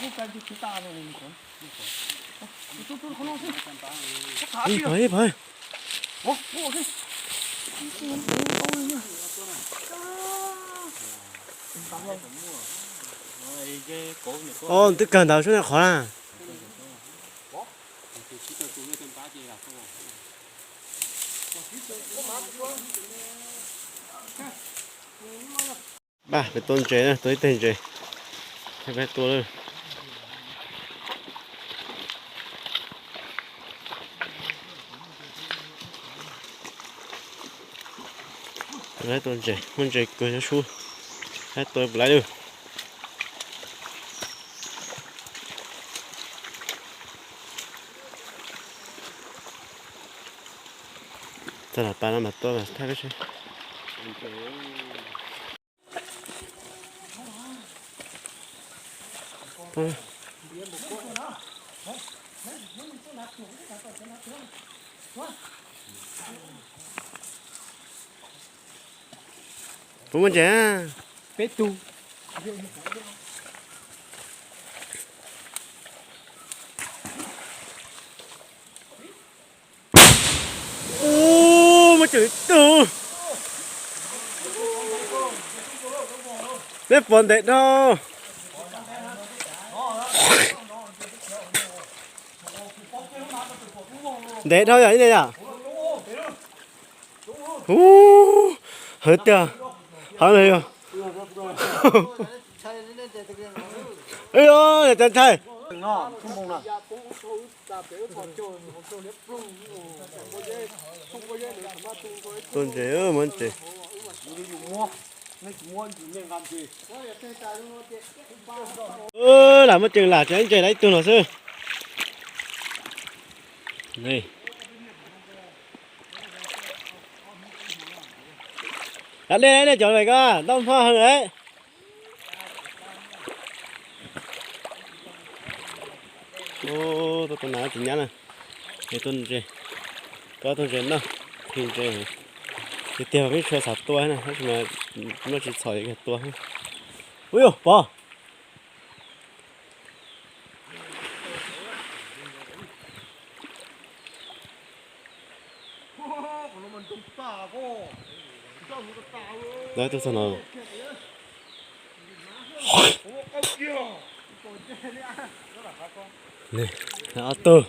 Ib pawg, ib pawg. Os, twb kawg ntawd sub nej qhov na. Pab peb tua ntses na, tua ib teg ntses. Peb tua lawm. Peb tua ntses, muaj ntses kawg nyob sub. Peb tua puas laib lawm. Txog lam pas no mas tua mas thaj peb seb. Puas muaj ntses? Peb tug. Ub, muaj tseem ib tug. Neb pom ntev dhau. Ntev dhau yom ib ne yom. Ub, hawv tiag. Hawv na yog. Ib, cov ntshai. Tua ntses, muab ntses. Lam muab tseem lam tseem ntses lam ib tug no xwb. Lam dej nej cov lawm ko, ntau hmo heev lawm. Tuaj tua nas tsis nyab na. Tuaj ntses, tuaj ntses noj, khi ntses. Tiag tiag peb tshua xav tua na, tab sis mas muaj tsis txhom tua. Ub yuj, pov. Tus txog no. Ob tug.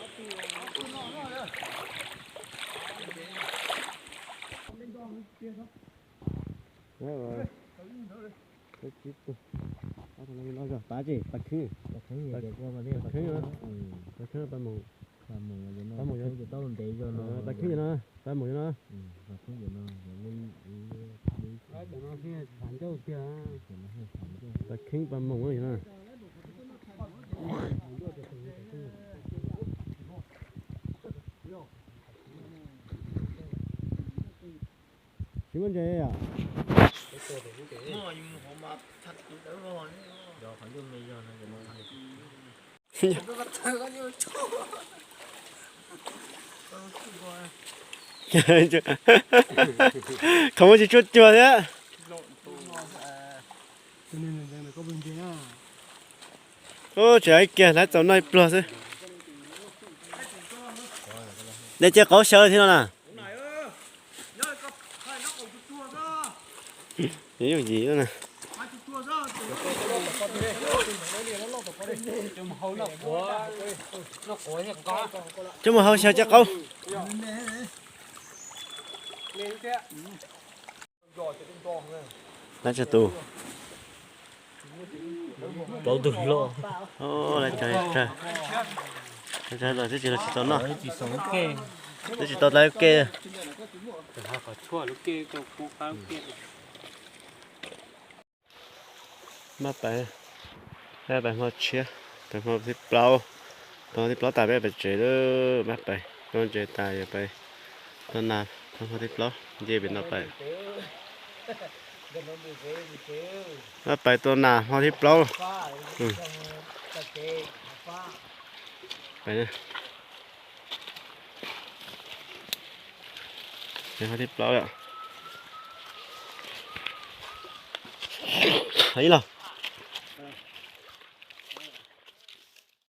Pab tsis, pab khwb, pab khwb, pab moos, pab moos, pab khwb no, pab moos no. Pab khwb pab moos no. Tsis muaj ntses yom. Qhov muaj tsis tsuaj cuag thiab. Ub, tseem ib kiag lawv txaus noj ib pluag xwb. Dej cia qaub xyaw thiab no na. Yooj yim na. Coj mus hau xyaw cia qaub. Lawv tsis tus, plaub tug hlob. Lawv tsis los tsis tau noj. Lawv tsis tau lawv ke. Maj pais, pais hmo tshiab, pais hmo thib plaub, pais hmo thib plaub tas peb pais tsev lawm. Maj pais tua ntses tas yuav pais tua nas hmo thib plaub, nce pem no pais. Maj pais tua nas hmo thib plaub. Pais, hmo thib plaub lawm. Ib los.